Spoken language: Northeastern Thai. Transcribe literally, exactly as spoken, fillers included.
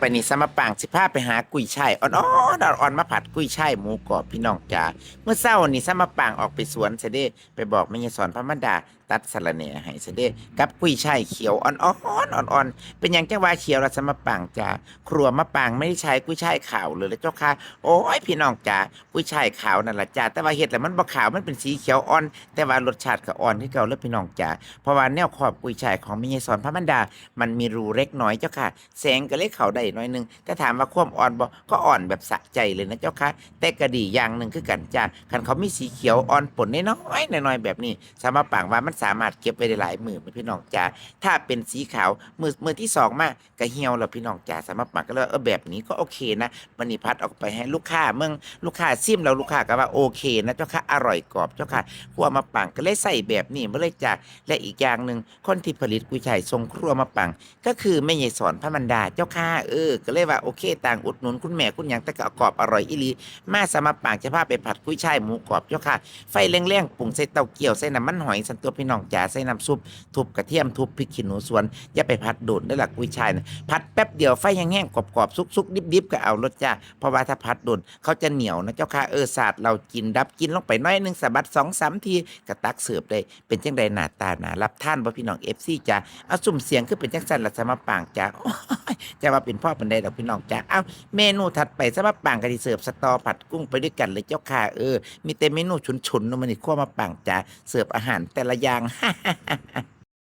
บัดนี้สำหรับปางสิพาไปหากุ้ยช่ายอ่อนๆอ่อนๆมาผัดกุ้ยช่ายหมูกรอบพี่น้องจ๋า มื้อเช้านี่สำหรับปางออกไปสวนซะเด้ ไปบอกแม่ยายสอนพระมารดาตัดสะระแหน่ให้ซะเด้ กับกุ้ยช่ายเขียวอ่อนๆอ่อนๆ เป็นหยังจังว่าเขียวล่ะสำหรับปางจ๋า ครัวมะปางไม่ได้ใช้กุ้ยช่ายขาวเลยละเจ้าค่ะ โอ้ยพี่น้องจ๋า กุ้ยช่ายขาวนั่นล่ะจ้า แต่ว่าเฮ็ดแล้วมันบ่ขาว มันเป็นสีเขียวอ่อน แต่ว่ารสชาติก็อ่อนคือเก่าเลยพี่น้องจ๋า เพราะว่าแนวขอบกุ้ยช่ายของแม่ยายสอนพระมารดา มันมีรูเล็กน้อยเจ้าค่ะ แสงก็เลยเข้าได้หน่อยหนึ่ง แต่ถามว่าความอ่อนบ่ ก็อ่อนแบบสะใจเลยนะเจ้าค่ะ แต่ก็ดีอย่างหนึ่งคือกันจ้า คันเขามีสีเขียวอ่อนปนน้อยๆน้อยๆแบบนี้ สำหรับปางว่ามันสามารถเก็บไว้ได้หลายมื้อพี่น้องจ๋า ถ้าเป็นสีขาว มื้อ มื้อที่สองมาก็เหี่ยวแล้วพี่น้องจ๋า สำหรับปางก็เลยว่า เออ แบบนี้ก็โอเคนะ บัดนี้ผัดออกไปให้ลูกค้าเบิ่ง ลูกค้าซิมแล้วลูกค้าก็ว่าโอเคนะเจ้าค่ะ อร่อยกรอบเจ้าค่ะ ครัวมะปางก็เลยใส่แบบนี้มาเลยจ้า และอีกอย่างหนึ่ง คนที่ผลิตกุ้ยช่ายส่งครัวมะปาง ก็คือแม่ยายสอนพระมารดาเจ้าค่ะ เออ ก็เลยว่าโอเค ต่างอุดหนุนคุณแม่คุณหยัง แต่ก็กรอบอร่อยอีหลี มาสำหรับปางจะพาไปผัดกุ้ยช่ายหมูกรอบเจ้าค่ะ ไฟแรงๆ ปรุงใส่เต้าเจี้ยว ใส่น้ำมันหอย ซั่นตัวพี่น้องจ๋า ใส่น้ำซุป ทุบกระเทียม ทุบพริกขี้หนูสวน อย่าไปผัดโดนเด้อล่ะกุ้ยช่ายน่ะ ผัดแป๊บเดียว ไฟแห้งๆ กรอบๆ สุกๆ ดิบๆ ก็เอาโลดจ้า เพราะว่าถ้าผัดโดนเขาจะเหนียวนะเจ้าค่ะ เออ สาดเหล้าจีนดับกลิ่นลงไปหน่อยหนึ่ง สะบัดสองสามที ก็ตักเสิร์ฟได้ เป็นจั่งใดหน้าตาน่ารับทานบ่พี่น้อง เอฟซี จ๋า เอาซุ่มเสียงคือเป็นจั่งซั่นล่ะสำหรับปางจ๋า โอ้ย จะว่าเป็นพ่อปานใดดอกพี่น้องจ๋า เอ้า เมนูถัดไปสำหรับปางก็สิเสิร์ฟสะตอผัดกุ้งไปด้วยกันเลยเจ้าค่ะ เออ มีแต่เมนูฉุนๆเนาะมื้อนี้ ครัวมะปางจ๋า เสิร์ฟอาหารแต่ละอย่าง